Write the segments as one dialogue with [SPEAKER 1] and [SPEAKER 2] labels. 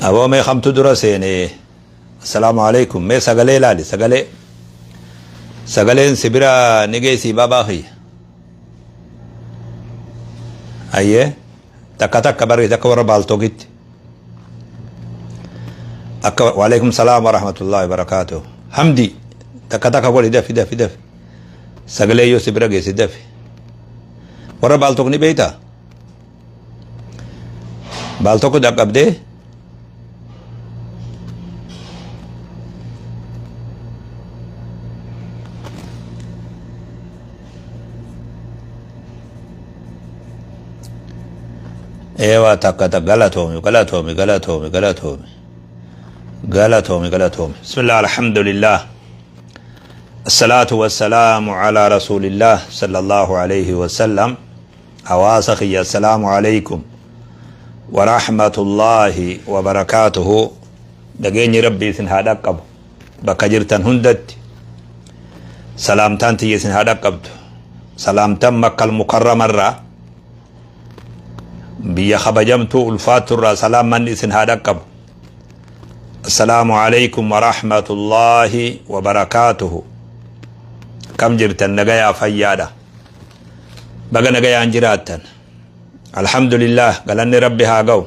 [SPEAKER 1] Aboo mee kamtu dura seene? Assalaamu alaikum. Mee sagalee ilaali sagalee. Sagaleen si bira ni geessii baabaa kiyya. Ayyee takka takka barreessi akka warra baaltookitti. Akka waalaikum salaam wa rahmatullahi wa barakaatuh. Hamdi takka takka godhi dafi dafi dafi. Sagalee yoo si bira geessi dafi. Warra baaltook ni beektaa? Baal tokko dhaqqabdee eewa takka takka galatoomi galatoomi galatoomi galatoomi galatoomi galatoomi bismillah alhamdulillah الصلاة والسلام على رسول الله صلى الله عليه وسلم Hawaasa kiyya assalaamu aleykum warahmatullaahi wabarakaatuhu nageenyi rabbii isin haa dhaqqabu bakka jirtan hundatti salaamtaan tiyya isin haa dhaqqabdu salaamtan makkal mukarramarraa biyya kabajamtuu ulfaatturraa salaammanni isin haa dhaqqabu assalaamu aleykum warahmatullaahi wabarakaatuhu kam jirtan nagayaa fayyaadha Baga nagayaan jiraattan. Alhamdulillah galanni Rabbi haa ga'u.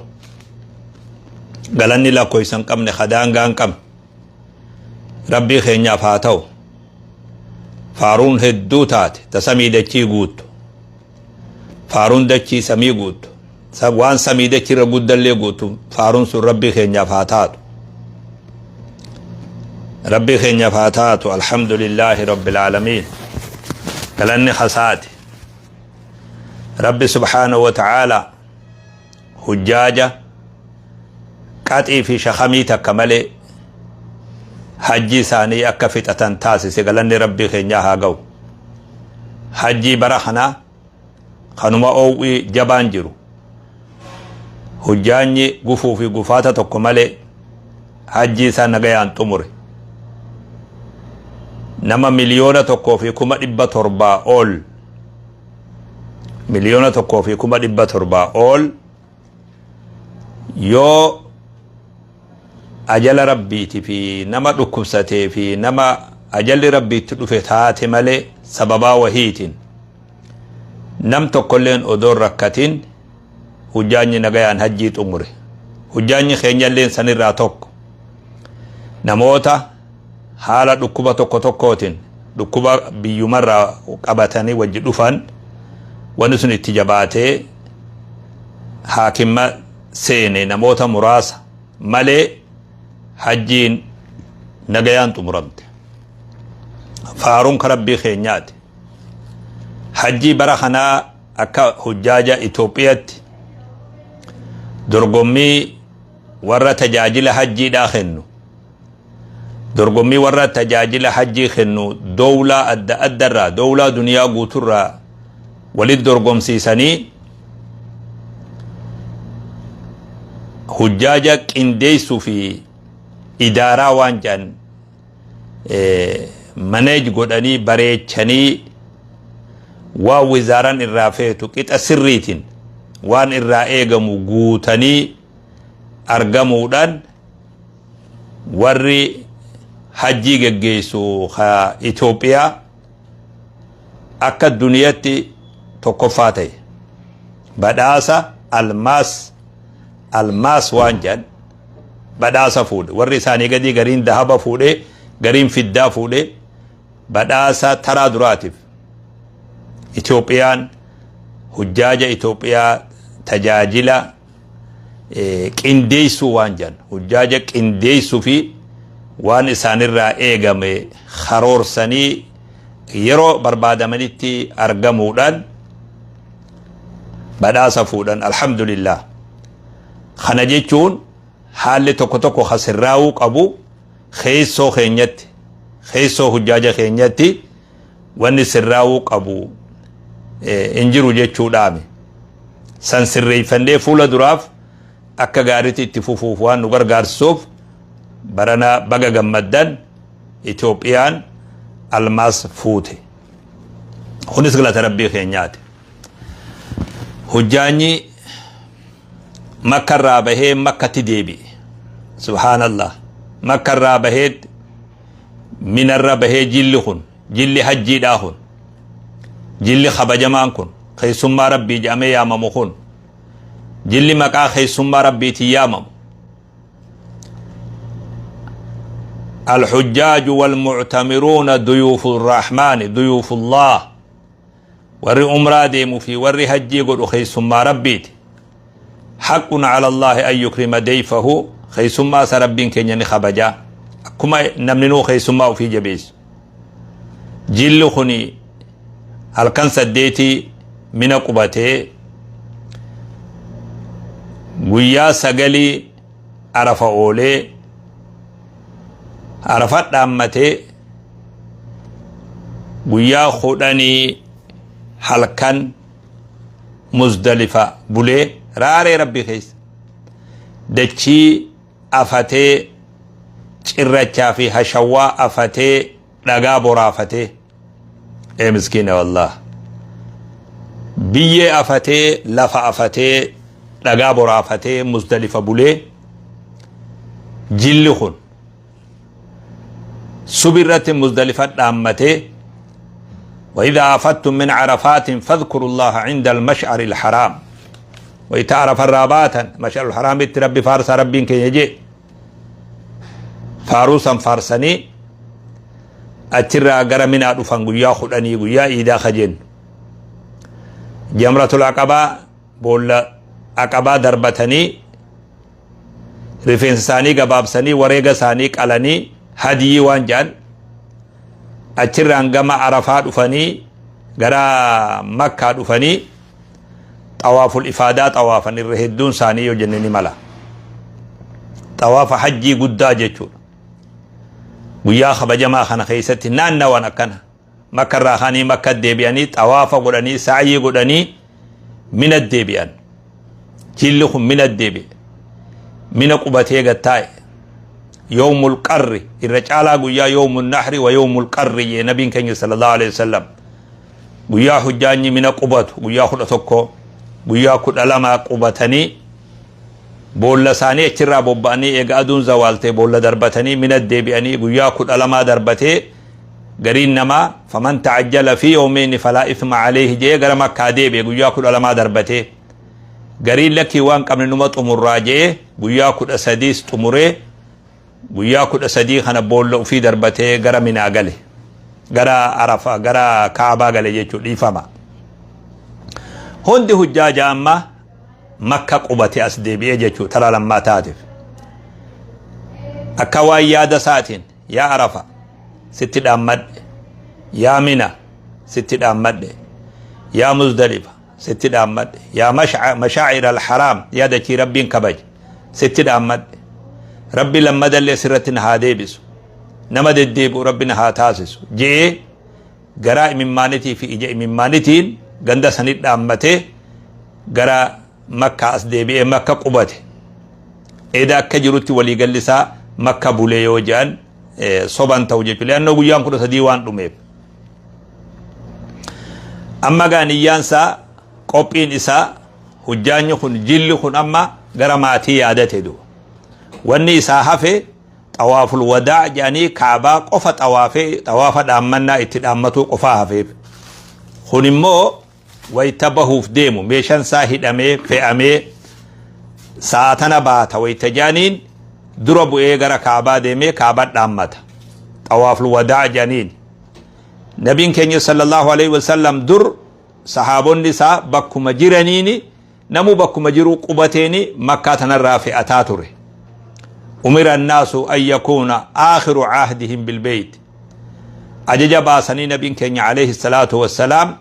[SPEAKER 1] Galanni lakkoofsa hin qabne ka daangaa hin qabne. Rabbii keenyaaf haa ta'u. Faaruun hedduu taate ta samii dachii guuttu. Faaruun dachii samii guuttu. Waan samii dachii irra guddallee guuttu faaruun sun Rabbii keenyaaf haa taatu. Rabbii keenyaaf haa taatu alhamdulillaahi rabbil aalamiin galanni kasaati Rabbi subhaanahu wa ta'aala hujjaaja qaxii fi shakamii takka malee hajji isaanii akka fixatan taasise galanni Rabbii keenyaa haa ga'u hajjii bara kanaa Kanuma oow'i jabaan jiru. Hujjaanyi gufuu fi gufaata tokko malee hajjii isaa nagayaan xumure. Nama 1,700,000 ol 1,700,000 ol yoo ajala Rabbiiti fi nama dhukkubsatee fi nama ajalli Rabbiitti dhufe taate malee sababaa wahiitiin nam tokkolleen odoo hin rakkatin hujjaanyi nagayaan hajjii xumure. Hujjaanyi keenyalleen sanirraa tokko. Namoota haala dhukkuba tokko tokkootiin dhukkuba biyyumarraa qabatanii wajji dhufan wanni sun itti jabaatee haakimma seene namoota muraasa malee hajjiin nagayaan xumuramte. Faaruun ka Rabbii keenyaati. Hajjii bara kanaa akka hujjaaja Itoophiyatti dorgommii warra tajaajila hajjiidhaa kennu dorgommii warra tajaajila hajjii kennu dowlaa adda addarraa dowlaa duniyaa guuturraa walitti dorgomsiisanii hujjaaja qindeessuu fi idaaraa waan jedhan maneej godhanii bareechanii waan wizaaran irraa feetu qixa sirriitiin waan irraa eegamu guutanii argamuudhaan warri hajjii geggeessu ka Itoophiyaa akka duniyatti tokkoffaa ta'e badhaasa almaas almaas waan jedhan badhaasa fuudhe warri isaanii gadii gariin dahaba fuudhe gariin fiddaa fuudhe badhaasa taraa duraatiif Itoophiyaan hujjaaja Itoophiyaa tajaajila qindeessuu waan jedhan hujjaaja qindeessuu fi waan isaanirraa eegame karoorsanii yeroo barbaadamanitti argamuudhaan badhaasa fuudhan alhamdulillah kana jechuun haalli tokko tokko ka sirraa'uu qabu keessoo keenyatti keessoo hujjaaja keenyatti wanni sirraa'uu qabu hin jiru jechuudhaami. San sirreeffannee fuula duraaf akka gaariitti itti fufuuf waan nu gargaarsisuuf barana baga gammaddan Itoophiyaan almaas fuute. Kunis galata Rabbii keenyaati. Hujjaanyi Makka irraa bahee Makkatti deebi'e. Subhaanallah. Makkarraa baheet minarra bahee jilli kun jilli hajjiidhaa kun jilli kabajamaan kun keessummaa rabbii jedhamee yaamamu kun jilli maqaa keessummaa rabbiitiin yaamamu الحجاج والمعتمرون ضيوف الرحمن ضيوف الله warri umraa deemu fi warri hajjii godhu keessummaa rabbiiti haqqun ala Allaahi an yukrima deyfahu keessummaa isa rabbiin keenya ni kabajaa akkuma namni nuu keessummaa ofii jabeessu jilli kuni halkan saddeetii mina qubatee guyyaa sagalii arafa oolee arafa dhaammatee guyyaa kudhanii halkan muzdalifa bulee raaree rabbi keessa dachii afatee cirrachaa fi hashawwaa afatee dhagaa boraafatee ee miskiina wallah biyyee afatee lafa afatee dhagaa boraafatee muzdalifa bulee jilli kun subi irratti muzdalifa dhaammatee وإذا أفدتم من عرفات فاذكروا الله عند المشعر الحرام وإذا عرف الراباتا مشعر الحرام ربي فارس ربي كي يجي فاروسا فارسني achirraa gara minaa dhufan guyyaa kudhanii guyyaa iidaa kajeen jamratul aqabaa boolla aqabaa darbatanii rifeensa isaanii gabaabsanii wareega isaanii qalanii hadiyii waan jedhan achirraan gama arafaa dhufanii gara makkaa dhufanii xawaaful ifaadaa xawaafan irra hedduun isaanii yoo jenne ni mala xawaafa hajjii guddaa jechuudha guyyaa kabajamaa kana keessatti naannawan akkana makka irraa ka'anii makka deebi'anii xawaafa godhanii sa'yii godhanii mina deebi'an jilli kun mina deebi'e mina qubatee gattaa'e yawmul qarri irra caalaa guyyaa yawmul nahri wa yawmul qarri jee nabiin keenya sallallahu alaihi wasallam guyyaa hujjaanyi mina qubatu guyyaa 11 guyyaa 12 qubatanii boolla isaanii achirraa bobba'anii eega aduun zawaaltee boolla darbatanii mina deebi'anii guyyaa 12 darbatee gariin namaa faman ta'ajjala fi yawmeyni falaa ithma alayhi jee gara makkaa deebi'e guyyaa 12 darbatee gariin lakkii waan qabne numa xumurraa jee guyyaa 13s xumuree guyyaa 13 kana boolla ufii darbatee gara minaa gale gara arafa gara kaabaa gale jechuu dhiifama hundi hujjaaja amma makka qubate as deebi'ee jechuu taraa lammaa taateef akka waan yaada isaatiin yaa arafa sitti dhaammadhe yaa mina sitti dhaammadhe yaa muzdalifa sitti dhaammadhe yaa mashaa'ir al-haraam yaa dachii rabbiin kabaje sitti dhaammadhe rabbi lammadallee sirratti na haa deebisu nama deddeebi'u rabbi na haa taasisu je'ee garaa imimmaanitii fi ija imimmaanitiin ganda sanit dhaammatee gara makkaa as deebi'ee makka qubate eda akka jirutti waliigalli isaa makka bulee yoo je'an soban ta'u jechuudha. Le'annoo guyyaan 13 waan dhumeef. Amma gaa niyyaan isaa qophiin isaa hujjaanyi kun jilli kun amma gara maatii yaadate du'a. Wanni isaa hafe xawaaful wadaa jedhanii kaabaa qofa xawaafee xawaafa dhaammannaa itti dhaammatuu qofaa hafeef. Kun immoo wayta bahuuf deemu meeshaan isaa hidhamee fe'amee saatana baata wayta jedhaniin dura bu'ee gara kaabaa deemee kaabaa dhaammata. Xawaaful wadaa jedhaniin. Nabiin keenya sallallahu alaihi wasallam dur sahaabonni isaa bakkuma jiraniini namuu bakkuma jiruu qubateeni makkaa tanarraa fe'ataa ture. Umira annaasu an yakuuna aakhiru cahdihim bilbeyt. Ajaja baasanii nabiin keenya alayhi salaatu wassalaam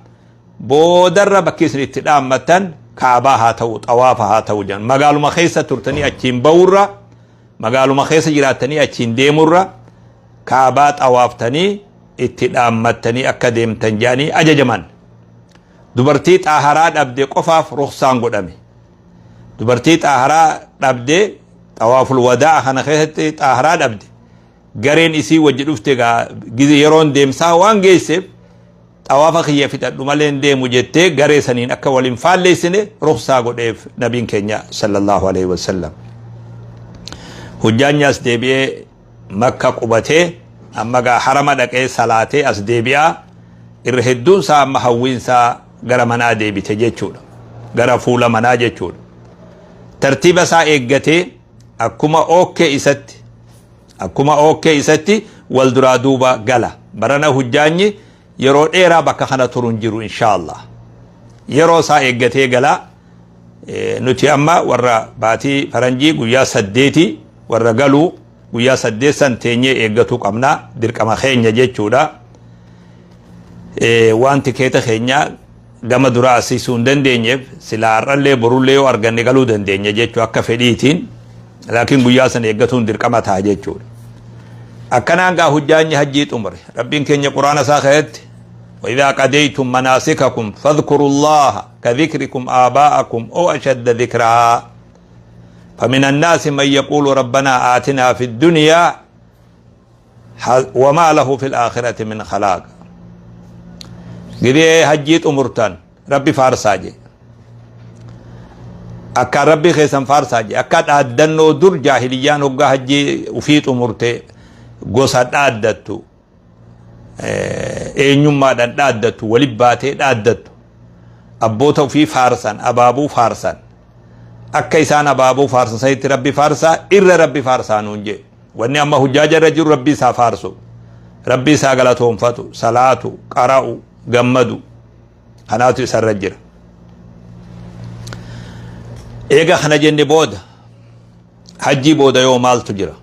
[SPEAKER 1] boodarra bakki isin itti dhaammattan kaabaa haa ta'u xawaafa haa ta'u jedhan. Magaaluma keessa turtanii achiin ba'urra magaaluma keessa jiraattanii achiin deemurra kaabaa xawaaftanii itti dhaammattanii akka deemtan jedhanii ajajaman. Dubartii xaaharaa dhabde qofaaf ruksaan godhame. Dubartii xaaharaa dhabde xawaaful wadaa kana keessatti xaaharaa dhabde gareen isii wajji dhufte gaa gize yeroon deemsaa waan geesseef xawaafa kiyya fixadhu malee hin deemu jettee garee saniin akka waliin faalleessine ruksaa godheef nabiin keenya sallallahu alaihi wasallam. Hujjaanyi as deebi'ee Makka qubatee amma gaa harama dhaqee salaatee as deebi'aa. Irra hedduun isaa amma hawwiin isaa gara manaa deebite jechuudha. Gara fuula manaa jechuudha. Tartiiba isaa eeggatee akkuma ookkee isatti akkuma ookkee isatti wal duraa duuba gala. Barana hujjaanyi yeroo dheeraa bakka kana turu hin jiru inshaallah. Yeroo isaa eeggatee gala. Nuti amma warra baatii faranjii guyyaa 8 warra galuu guyyaa 8 san teenyee eeggatuu qabna, dirqama keenya jechuudha. Waan tikeeta keenya gama duraa asiisuu hin dandeenyeef, silaa har'allee borullee yoo arganne galuu dandeenya jechuu akka fedhiitiin, laakiin guyyaa san eeggatuun dirqama ta'a jechuudha. Akkanaan gaa hujjaanyi hajjii xumure. Rabbiin keenya Quraana isaa keessatti: وإذا قضيتم مناسككم فاذكروا الله كذكركم آباءكم أو أشد ذكرا فمن الناس من يقول ربنا آتنا في الدنيا وما له في الآخرة من خلاق. Gidee hajjii xumurtan Rabbi faarsaa je. Akka Rabbi keessan faarsaa je. Akka dhaaddannoo dur jaahiliyyaan hoggaa hajjii ufii xumurte gosa dhaaddattu, eenyummaadhaan dhaaddattu, wali baatee dhaaddattu, abboota ufii faarsan, abaabuu faarsan, akka isaan abaabuu faarsan sanitti Rabbi faarsaa, irra Rabbi faarsaa nuun jee. Wanni amma hujjaaja irra jiru Rabbi isaa faarsu, Rabbi isaa galatoonfatu, salaatu, qara'u, gammadu, kanaatu isarra jira. Eega kana jenne booda, hajjii booda yoo maaltu jira?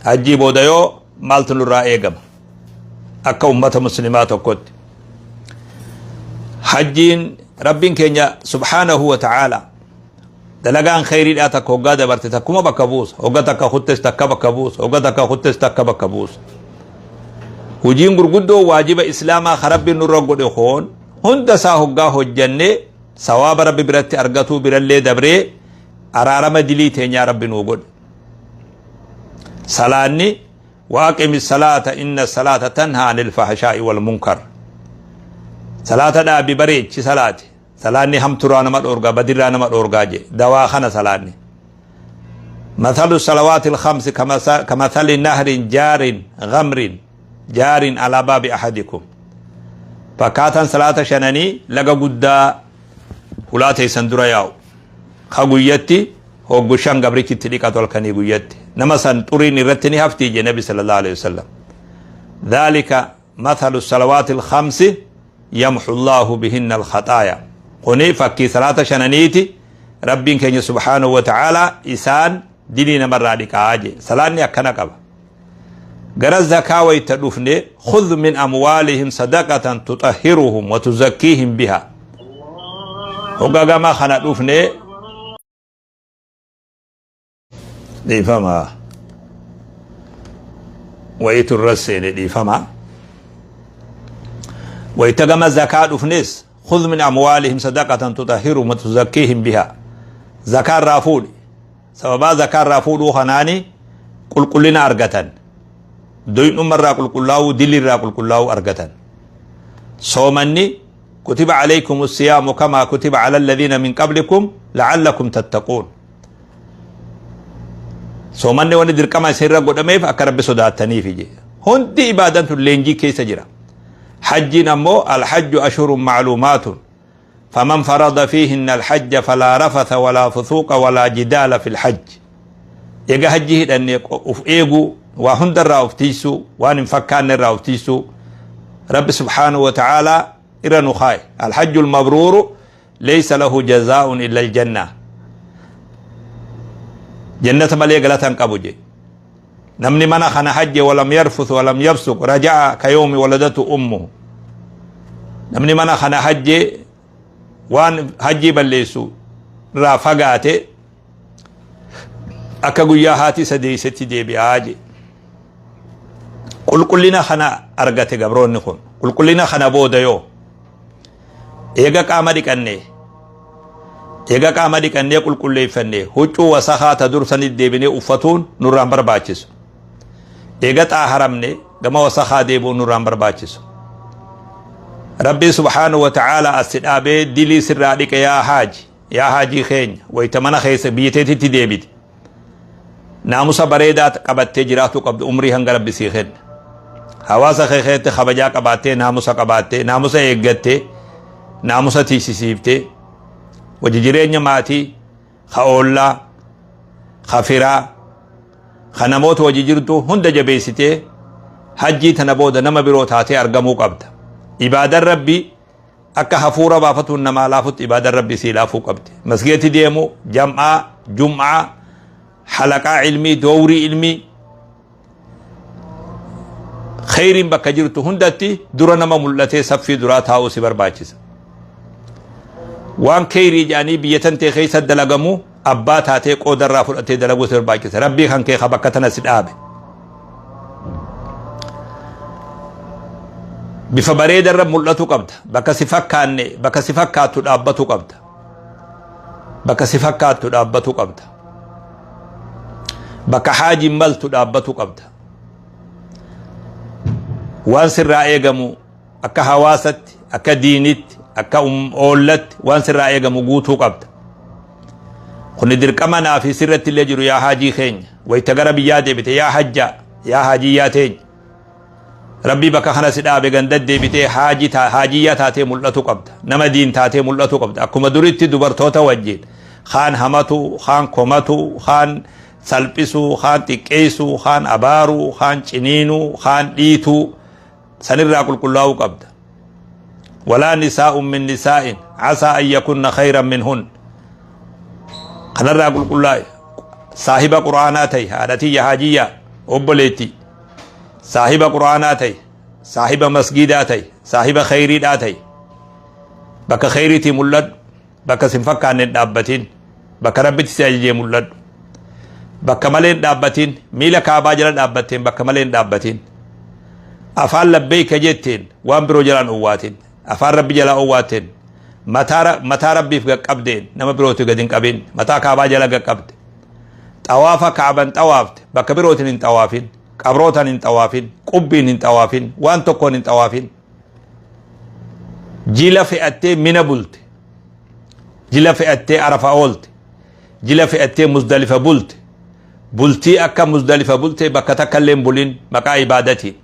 [SPEAKER 1] Hajjii booda yoo maaltu nurraa eegama akka ummata muslimaa tokkotti? Hajjiin, Rabbiin keenya subhaanahu wa ta'aala dalagaan kheyriidhaa takka hoggaa dabarte takkuma bakka buusa. Hogga takka kuttes takka bakka buusa, hogga takka kuttes takka bakka buusa. Hujiin gurguddoo waajiba islaamaa ka Rabbiin nurra godhe koon hunda isaa hoggaa hojjannee sawaaba Rabbi biratti argatuu birallee dabree araarama dilii teenyaa Rabbi nuu godhe. Salaanni: وأقم الصلاة إن الصلاة تنهى عن الفحشاء والمنكر. Salaata dhaabi, bareechi salaati. Salaanni hamturaa nama dhoorgaa, badirraa nama dhoorgaa je. Dawaa kana salaanni. مثل الصلوات الخمس كمثل نهر جار غمر جار على باب أحدكم. Fakkaataan salaata shananii laga guddaa hulaa teessan dura yaa'u ka guyyatti hoggu shan gabrichi itti dhiqatu, halkanii guyyatti nama san xuriin irratti ni haftii je Nabi sallallahu alaihi wasallam. ذلك مثل الصلوات الخمس يمحو الله بهن الخطايا. Kuni fakkii salaata shananiiti, Rabbiin keenya subhaanahu wa ta'ala isaan dilii namarraa dhiqaa je. Salaanni akkana qaba. Gara zakaa wayta dhufne: خذ من أموالهم صدقة تطهرهم وتزكيهم بها. Hogga gama kana dhufne, dhiifama, wayitu irra seene, dhiifama. Wayta gama zakaa dhufnes: خذ من أموالهم صدقة تطهرهم وتزكيهم بها. Zakaa irraa fuudhi. Sababaa zakaa irraa fuudhuu kanaani qulqullina argatan, doyinuma irraa qulqullaa'uu, dilli irraa qulqullaa'uu argatan. Soomanni: كتب عليكم الصيام كما كتب على الذين من قبلكم لعلكم تتقون. Soomanni wanni dirqama isinirra godhameef akka Rabbi sodaattaniif je. Hundi ibaadan tun leenjii keessa jira. Hajjiin ammoo: الحج أشهر معلومات فمن فرض فيهن الحج فلا رفث ولا فسوق ولا جدال في الحج. Eega hajjii hidhanne uf eeguu, waa hundarraa uf tiisuu, waan hin fakkaanne irraa uf tiisuu Rabbi subhaanahu wa ta'aalaa irra nu kaaye. الحج المبرور ليس له جزاء إلا الجنة. Jannata malee galata hin qabu je. Namni mana kana hajje ولم يرفث ولم يفسق رجع كيوم ولدته أمه. Namni mana kana hajje waan hajjii balleessu irraa fagaate akka guyyaa haati isa deeysetti deebi'aa je. Qulqullina kana argate gabroonni kun. Qulqullina kana booda yoo eega qaama dhiqanne, eega qaama dhiqannee qulqulleeffanne, huccuu wasakaa ta dursanitti deebinee uffatuun nurraan barbaachisu. Eega xaaharamne gama wasakaa deebi'uun nurraan barbaachisu. Rabbiin subhaanahu wa ta'aala asi dhaabee dilii sirraa dhiqe. Yaa haaji, yaa haajii keenya, wayta mana keessa biyya teetitti deebite. Naamusa bareedaa qabattee jiraatuu qabdu umrii hanga Rabbi sii kenne. Hawaasa kee keessatti kabajaa qabaattee, naamusa qabaattee, naamusa eeggattee, naamusa tiisisiiftee, wajji jireenya maatii, ka oollaa, ka firaa, ka namoota wajji jirtu hunda jabeessitee hajjii tana booda nama biroo taatee argamuu qabda. Ibaadaan Rabbii akka hafuura baafatuun namaa laafutti ibaadaan Rabbii sii laafuu qabdi. Masgeetti deemuu, jam'aa, jum'aa, halaqaa ilmii, doowrii ilmii, kheyriin bakka jirtu hundatti dura nama mul'atee saffii duraa taa'uu si barbaachisa. Waan kheyrii jedhanii biyya tantee keessa dalagamu abbaa taatee qooda irraa fudhatee dalaguu si barbaachisa. Rabbii kan kee ka bakka tana si dhaabe. Bifa bareeda irra mul'atu qabda. Bakka si fakkaanne bakka si fakkaattu dhaabbatu qabda. Bakka si fakkaattu dhaabbatu qabda. Bakka haajiin maltu dhaabbatu qabda. Waan sirraa eegamu akka hawaasatti, akka diinitti, akka oollatti waan sirraa eegamu guutuu qabda. Kuni dirqama naa fi sirratti illee jiru yaa haajii keenya. Wayita gara biyyaa deebite yaa hajjaa, yaa haajiyyaa teenya. Rabbii bakka kana si dhaabe ganda deebitee haaji haajiyyaa taatee mul'atu qabda. Nama diin taatee mul'atu qabda. Akkuma duritti dubartoota wajjin kaan hamatu, kaan komatu, kaan salphisuu, kaan xiqqeessuu, kaan abaaruu, kaan ciniinuu, kaan dhiituu sanirraa qulqullaa'uu qabda. Walaa nisaa'un min nisaa'in asaa an yakunna khayran minhun. Kanarraa qulqullaa'e. Saahiba Qur'aanaa ta'i haadha tiyya haajiyyaa obboleettii. Saahiba Qur'aanaa ta'i, saahiba masgiidaa ta'i, saahiba kheyriidhaa ta'i. Bakka kheyriitii mul'adhu, bakka sin fakkaanne hin dhaabbatin, bakka Rabbitti si ajajee mul'adhu. Bakka malee hin dhaabbatin, miila kaabaa jala dhaabbatteen bakka malee hin dhaabbatin. Afaan labbeeyka jetteen waan biroo jalaan owwaatin. Afaan Rabbi jalaa owwaatteen mataa mataa Rabbiif gaqqabdeen nama birootti gad hin qabin, mataa kaabaa jala gaqqabde. Xawaafa kaaban xawaafte bakka birootiin hin xawaafin, qabrootaan hin xawaafin, qubbiin hin xawaafin, waan tokkoon hin xawaafin. Jila fe'attee Mina bulte, jila fe'attee Arafa oolte, jila fe'attee Muzdalifa bulte, bultii akka Muzdalifa bulte bakka takka illee hin bulin maqaa ibaadatiin.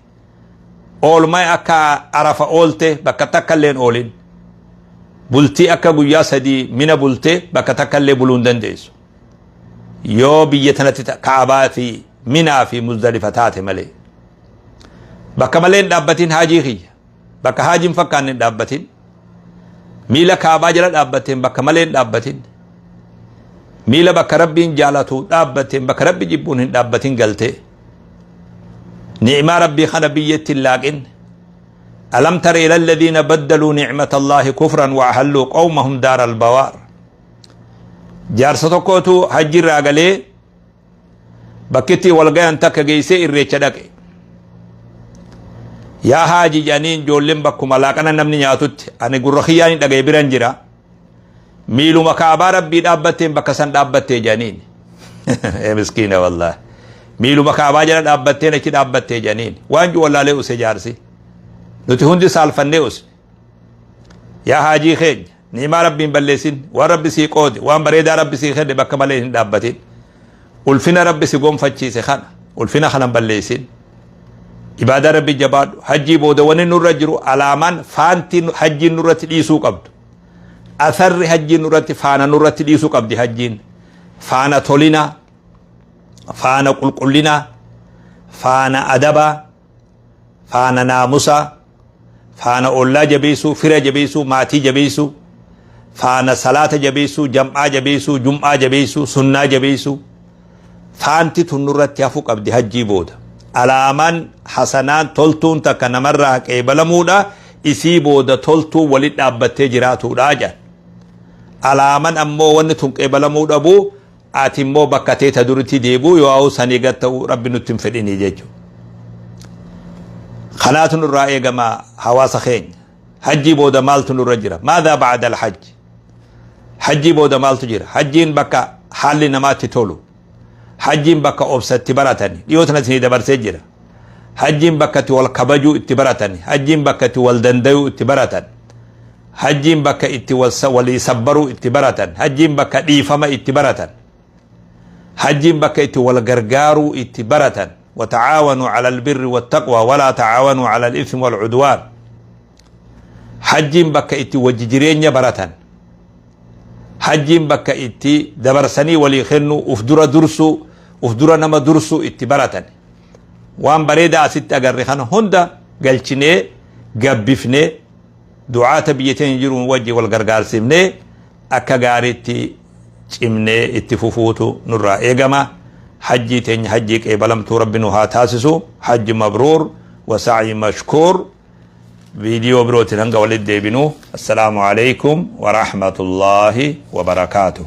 [SPEAKER 1] Oolmaa akka Arafa oolte bakka takka illee hin oolin. Bultii akka guyyaa 3 Mina bulte bakka takka illee buluu hin dandeessu. Yoo biyya tanatti Ka'abaa fi Minaa fi Muzdalifa taate malee. Bakka malee hin dhaabbatin haajii kiyya. Bakka haajii hin fakkaanne hin dhaabbatin. Miila Ka'abaa jala dhaabbatteen bakka malee hin dhaabbatin. Miila bakka Rabbiin jaalatu dhaabbatteen bakka Rabbi jibbuun hin dhaabbatin galtee. Ni'maa Rabbii kana biyyatti hin laaqin. Alam tara ila alladhiina baddaluu ni'mata Allaahi kufran wa ahalluu qawmahum daara albawaar. Jaarsa tokkotu hajji irraa galee bakkitti wal gayan takka geessee irreecha dhaqe. Yaa haaji jedhanii ijoolleen bakkuma laaqana namni nyaatutti ani gurra kiyyaan hin dhagaye biran jira. Miiluma kaabaa Rabbii dhaabbatteen bakka san dhaabbattee jedhaniin. Ee miskiina wallaahi. Miiluma kaabaa jala dhaabbatteen achi dhaabbattee jedhaniin. Waan jiru wallaalee use jaarsi. Nuti hundi saalfannee usne. Yaa haajii keenya ni'imaa Rabbii hin balleessin, waan Rabbi sii qoode, waan bareedaa Rabbi sii kenne bakka malee hin dhaabbatin. Ulfina Rabbi si gonfachiise kana ulfina kana hin balleessin. Ibaadaa Rabbi jabaadhu. Hajjii booda wanni nurra jiru alaamaan faanti hajjiin nurratti dhiisuu qabdu. Atharri hajjiin nurratti faana nurratti dhiisuu qabdi hajjiin. Faana tolinaa, faana qulqullinaa, faana adabaa, faana naamusaa, faana ollaa jabeessuu, fira jabeessuu, maatii jabeessuu, faana salaata jabeessuu, jam'aa jabeessuu, jum'aa jabeessuu, sunnaa jabeessuu. Faanti tun nurratti hafuu qabdi hajjii booda. Alaamaan hasanaan toltuun takka namarraa qeebalamuudha, isii booda toltuu wali dhaabbattee jiraatuudha jedhan. Alaaman ammoo wanni tun qeebalamuu dhabuu ati immoo bakka tee ta duritti deebi'uu yoo sanii gad ta'uu Rabbi nutti hin fedhinii jechuudha. Kanaatu nurraa eegama hawaasa keenya. Hajjii booda maaltu nurra jira? Maadhaa ba'ada al-hajj? Hajjii booda maaltu jira? Hajjiin bakka haalli namaatti tolu. Hajjiin bakka obsa itti baratani. Dhiyoo tana isinii dabarsee jira. Hajjiin bakka itti wal kabajuu itti baratani. Hajjiin bakka itti wal dandayuu itti baratan. Hajjiin bakka itti walii sabbaruu itti baratan. Hajjiin bakka dhiifama itti baratan. Hajjiin bakka itti wal gargaaruu itti baratan. Wata'aawanuu ala albirri wattaqwa walaa ta'aawanuu ala al-ithmi wal udwaan. Hajjiin bakka itti wajji jireenya baratan. Hajjiin bakka itti dabarsanii walii kennuu, uf dura dursuu, uf dura nama dursuu itti baratan. Waan bareedaa asitti agarre kana hunda galchinee gabbifnee du'aata biyya teenya jiruun wajji wal gargaarsifnee akka gaariitti cimnee itti fufuutu nurraa eegama. Hajjii teenya hajjii qeebalamtuu Rabbi nu haa taasisu. Hajji mabruur wa sa'yi mashkuur. Viidiyoo birootiin hanga walitti deebinu. Assalaamu alaikum wa rahmatullaahi wa barakaatuh.